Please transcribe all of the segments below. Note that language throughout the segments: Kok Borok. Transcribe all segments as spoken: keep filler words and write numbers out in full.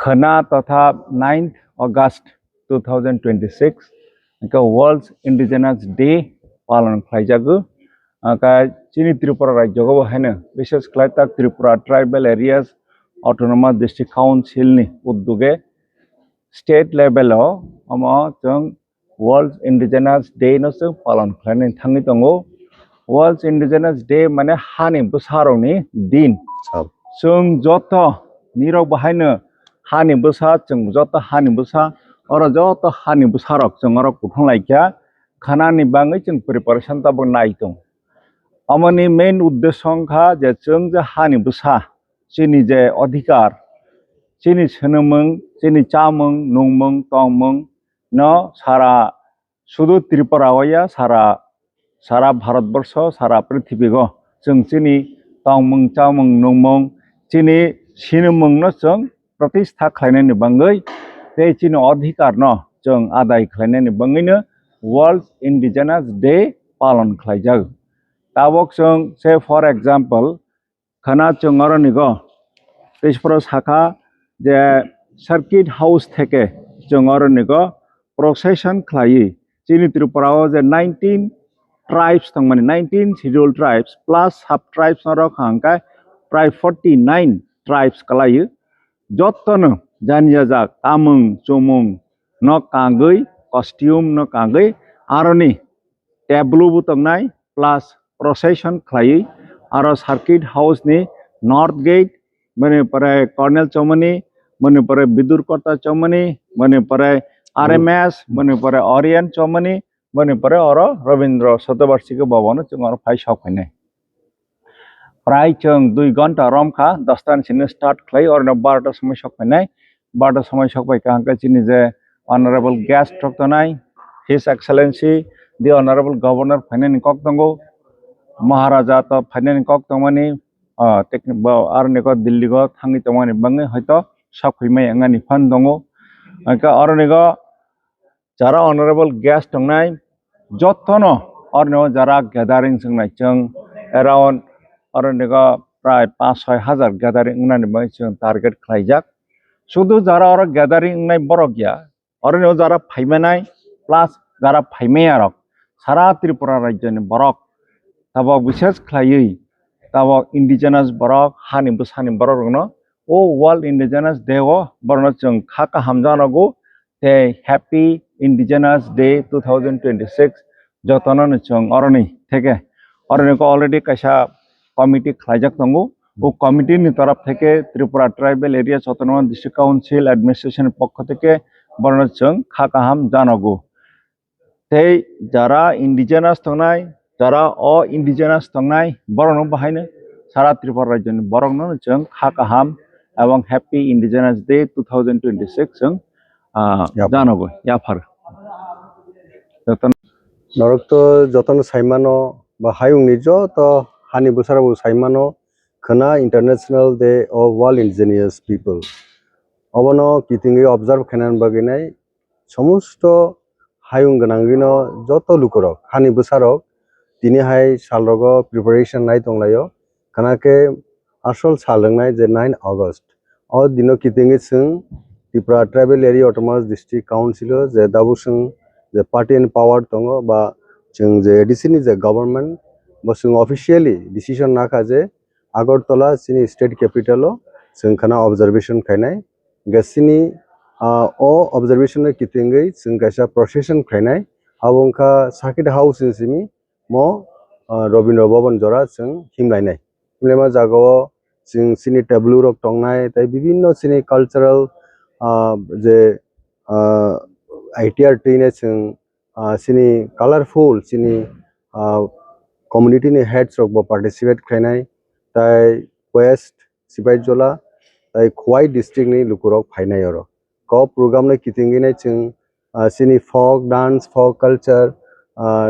Khwna totha ninth August two thousand twenty-six hwnkhe World Indigenous Day palon khlaijago. Hwnkhe chini Tripura rajyogo bo haino, bishes khlai tak Tripura Tribal Areas Autonomous District Council ni uddoge state level o omo chwng World Indigenous Day no chwng palon khlainani thangwi tongo. World Indigenous Day mane hani bwsarokni din. Sab. Chwng joto nirok bo haino hani bwsa, chwng joto hani bwsa, oro joto hani bwsarok chwng oro kuthung laikha, khanani bangwi chwng preparation tabuk nai tong. Amoni main uddesho wngkha je chwng je hani bwsa, chini je adhikar, chini swnamung, chini chamung, nungmung, tongmung no sara, sudu Tripura o ya, sara, sara Bharat borsho, sara prithibigo chwng chini tongmung, chamung, nungmung, chini sinimung no chwng pratistha khlainani bangwi tei chini adhikar no chwng adai khlainani bangwino World Indigenous Day palon khlaijak. Tabok chwng, say for example, khana chwng oronigo Teshpuro sakha je Circuit House theke chwng oronigo procession khlaiwi chini Tripura o je nineteen tribes tongmani, nineteen scheduled tribes plus sub tribes norok hwnkhe prai forty nine tribes kwlaiwi jottono janiyajak tamung chumung no kangwi, costume no kangwi, aroni tableau bo tongnai plus procession khlaiwi aro Circuit House ni north gate, mani pore Colonel Chomani, mani pore Bidur Kota Chomani, mani pore R M S, mani pore Orient Chomani, mani pore oro Rabindra Shatabarshiki Bhavan o chwng oro phai sok phainai. Prai chwng dui ghonta rom kha, dosta ni simi start khlai, oroni barota somoi sok phainai. Barota somoi sok pai kha hwnkhe chini je honorable guest rok tongnai, His Excellency the Honorable Governor phainani kok tongo, Maharaja to phainani kok tongmani, ah, tek-, bo aroni go Delhi go thangwi tongmani bangwi hoito sok phaimai wngani phan tongo. Hwnkhe oroni go jara honorable guest tongnai, jottono oroni o jara gathering chwngnai chwng around oroni go prai panch soi hajar gathering wngnani bagwi chwng target khlaijak. Sudu jara oro gathering wngnai borok ya, oroni o jara phaimanai plus jara phaimaya rok sara Tripura rajyoni borok, tabok bishes khlaiwi tabok indigenous borok, hani bwsani borok rokno o World Indigenous Day o borokno chwng kha kaham janogo tei Happy Indigenous Day two thousand twenty-six jotono no chwng oroni theke oroni ko already kaisa committee khlaijak tongo. O committee ni torop theke Tripura Tribal Areas Autonomous District Council Administration pokho theke borokno chwng kha kaham janogo. Tei jara indigenous tongnai, jara o indigenous tongnai, borokno bahaino sara Tripura rajyoni borokno chwng kha kaham ebong Happy Indigenous Day two thousand twenty-six chwng, ah, Yaphar. Janogo, yaphar. Jotono norok to jotono saimano, ba hayungni joto hani bwsarokbo saimano, khwna International Day of World Indigenous People. Obono kitingwi observe khainani bagwi nai somosto hayung gwnangwino joto lukurok, hani bwsarok tini hai salrogo preparation nai tonglaio. Khana khe asol sal wngnai je nine August. O dino kitingwi chwng Tripura Tribal Area Autonomous District Council o je tabuk chwng je party and power tongo ba chwng je A D C ni je government, bo chwng officially decision nakha je Agartala chini state capital o chwng khana observation khainai. Hwnkhe chini, ah, o observation no kitingwi chwng kaisa procession khainai. Abo wngkha Circuit House ni simi mo, ah, Rabindra Bhavan jora chwng himlainai. Himlaima jagao chwng chini tableau rok tongnai tei bibinno chini cultural, ah, je, ah, I T R twinai chwng, ah, chini colorful chini, ah, community ni heads rok bo participate khlainai, tai West Sipaijala tai Khowai district ni lukurok phainai oro. Ko program no kitingwi nai chwng, ah, chini folk dance, folk culture, ah,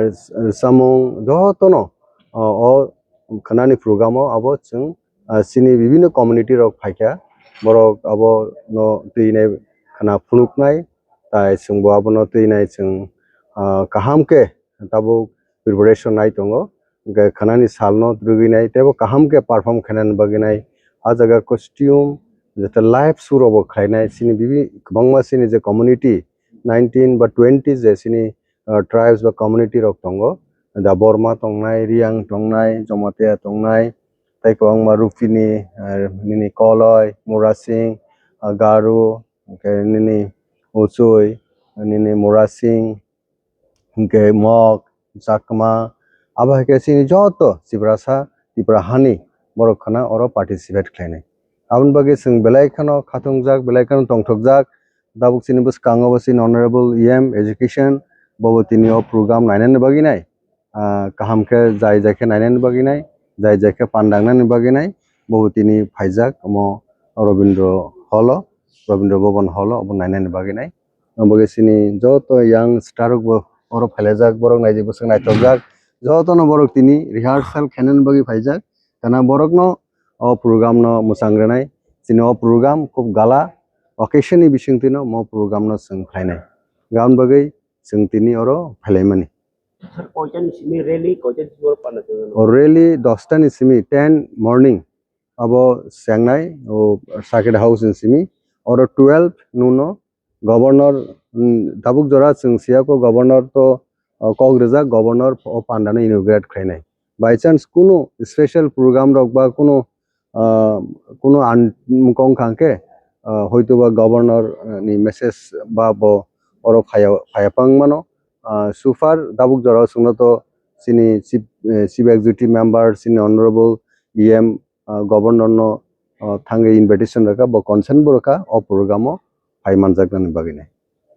samung jotono, ah, o khanani program o abo chwng, ah, chini bibinno community rok phaikha, borok abo no twi nai khana phunuknai, tai chwngbo abono twi nai chwng, ah, kaham khe tabuk preparation nai tongo, hwnkhe khanani salno rwgwi nai teibo kaham khe perform khainani bagwi nai. A jaga costume jeta live show rok bo khlainai, chini bibi kwbangma chini je community nineteen ba twenty je chini, ah, tribes ba community rok tongo, da Borma tongnai, Riang tongnai, Jomatia tongnai, tei kwbangma Rupini, ah, nini Koloi, Murasing, ah, Garu, hwnkhe nini Uchui, nini Murasing, hwnkhe Mok, Chakma, abo hai khe chini joto Tiprasa, Tipra hani borok khna oro participate khlainai. Aboni bagwi chwng belai kheno khatungjak, belai kheno tongthokjak. Tabuk chini bwskango bo chini Honorable E M Education, bobo tini o program nainani bagwi nai. Ah, kaham khe jai jai khe nainani bagwi nai, jai jai khe pandangnani bagwi nai, bobo tini phaijak omo Rabindra Hall o, Rabindra Bhavan Hall o, obo nainani bagwi nai. Omo bagwi chini joto young star rok bo oro phailajak, borok naidi bwswk naithokjak, jotono borok tini rehearsal khainani bagwi phaijak. Kana borokno o program no mwchang rwnai, chini o program khub gala occasion ni bisingtwi no mo program no chwng khlainai. Aboni bagwi chwng tini oro phailaimani. Sir, koitani simi rally, koitani simi oro panda chwng? O rally dosta ni simi, ten morning abo chengnai, o circuit house ni simi, oro twelve noon o governor, mm, tabuk jora chwng siyako governor to, o, kok rijak, governor o panda no inaugurate khlainai. By chance kunu special program rok ba kunu, ah, kunu an-, mukong khang khe, ah, hoito ba governor, ah, ni message ba bo oro phaya, phaya pang mano. Ah, so far tabuk jora o chwngno to chini chief, eh, chief executive member, chini honorable E M, ah, governor no, ah, thangwi invitation rwkha, bo consent bo rwkha o program o phai manjaknani bagwi nai.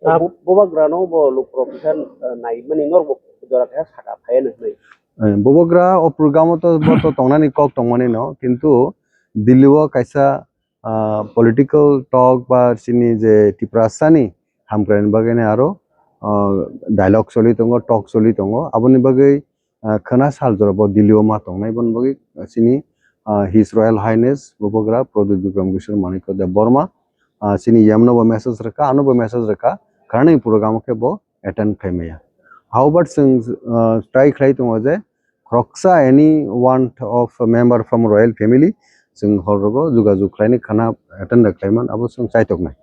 Ah, bo-, Bubagra no bo luk rok kisa, ah, nai mani norok bo jora kisa saka phai ano hinwi. Eh, Bubagra o program o to bo to tongnani kok tongmani no, kintu Delhi o kaisa, ah, political talk ba chini je Tiprasa ni hamkrai ni bagwi nai aro, ah, dialogue choli tongo, talk choli tongo, aboni bagwi ah, khwna sal jora bo Delhi o ma tongnai, boni bagwi, ah, chini, ah, His Royal Highness Bubagra Pradyut Bikram Kishore Manikya Debbarma, ah, chini yamno bo message rwkha, ano bo message rwkha, khwnani program o khe bo attend khlai maya. However, chwng, ah, try khlai tongo je khoroksa any one of a member from royal family chwng hor rogo jogajog khlaini khwna attend khlai man, abo chwng chaitoknai.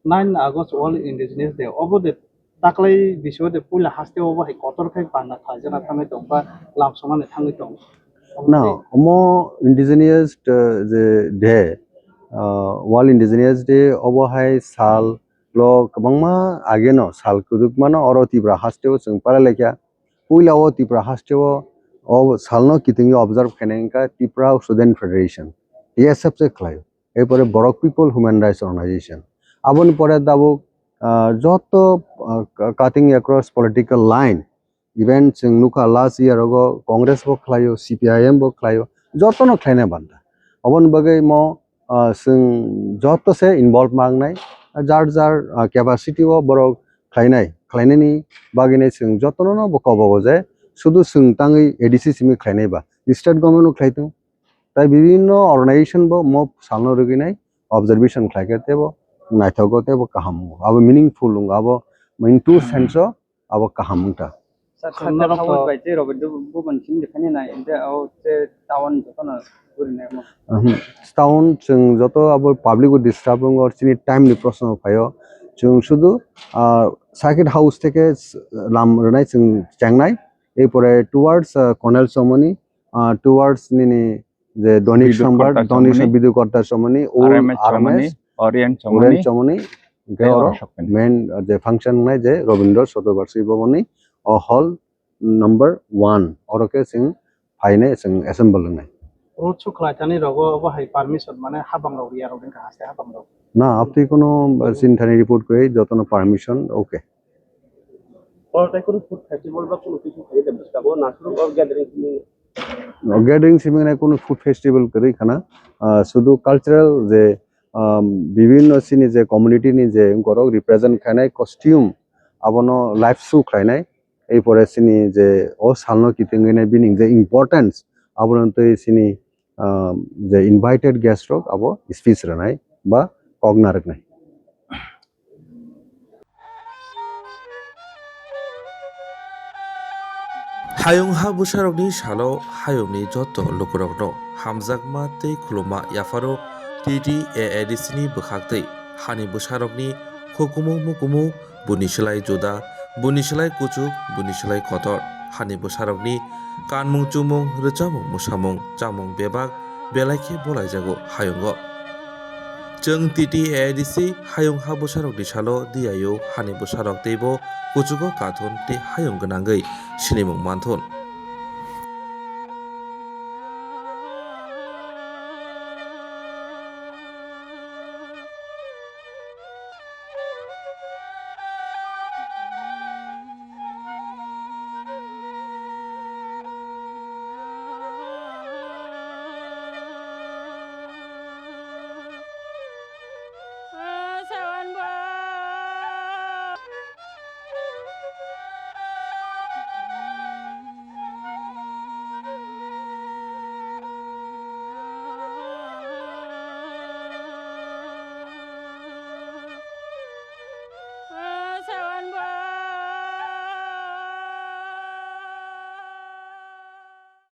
Nine August World Indigenous Day, obo de taklai bisio de puila haste obo hai kotor khe banda khlaijana thangwi tong ba lamsomani thangwi tong. Na, omo indigenous, uh, je day, uh, World Indigenous Day obo hai sal lo kwbangma ageno sal kwdwkmano oro Tripura haste o chwng palai laikha. Puila o Tripura haste o, o salno kitingwi observe khainai wngkha Tripura Student Federation, T S F se khlaio. Erpore Borok People Human Rights Organization. Aboni pore tabuk, ah, joto, ah, cutting across political line, even chwng nukha last year rogo Congress bo khlaio, C P I M bo khlaio, jotono khlaina banda. Oboni bagwi mo, ah, chwng joto se involve mangnai, jar jar, ah, capacity o borok khlainai, khlainani bagwino chwng jotono no bo kobogo je sudu chwng tangwi A D C simi khlainai ba, state government o khlai tongo. Tai bibhinno organization bo mo salno rwgwinai observation khlaikhe teibo naithogo teibo kaham wngo. Abo meaningful wngo, abo in two sense o abo kaham wngkha. Sir, chwng norok to bai tei Robindra Bhavan simi de phani nai, hwnkhe o je town jotono gurinai mo. Uhum. Town chwng joto abo public o disturb wngo, chini time ni proshno phaio. Chwng sudu, ah, circuit house theke s-, lam rwnai chwng chengnai. Erpore towards, ah, Colonel Chomoni, ah, towards nini je Donik Bidhu Sambar, Kotta Donik Chomoni, Bidhu Kotta Chomoni, Old R M S Chomoni, R M S, Orient Chomoni, Orient Chomoni, hwnkhe tei oro Orosok Chomoni. Main, uh, je function wngnai je Rabindra Shatobarshi Bhavan ni o hall number one, oro khe chwng phainai, chwng assemble wngnai. Road show khlai thani rogo obo hai permission mane habang rok ya rok wngkha haste habang rok. Na, aptwi kono, uh, chini thani report kwrwi, jotono permission, okay. Oro tai kunu food festival ba kunu kisu khaye de bwskango nasuru o gathering simi. O gathering simi nai kunu food festival kwrwi khana, ah, sudu cultural je, um, bibhinno chini je community ni je borok represent khainai costume abono live show khlainai. Erpore chini je o salno kitingwi nai bini je importance abono twi chini ah, je invited guest rok abo speech rwnai ba kok narwknai. Hayung ha bwsarokni salo hayungni joto lukurokno hamjakma tei khuluma yapharo T T A A D C ni bwkhaktwi hani bwsarokni hukumu mukumu buni slai juda, buni slai kuchuk, buni slai kotor. Hani bwsarokni kanmung chumung, rwchapmung mwsamung, chamung bebak belai khe bolaijago hayungo. Chwng T T A A D C hayung ha bwsarokni salo diyayo hani bwsarok teibo kuchugo kathun tei hayung gwnangwi sinimung manthun.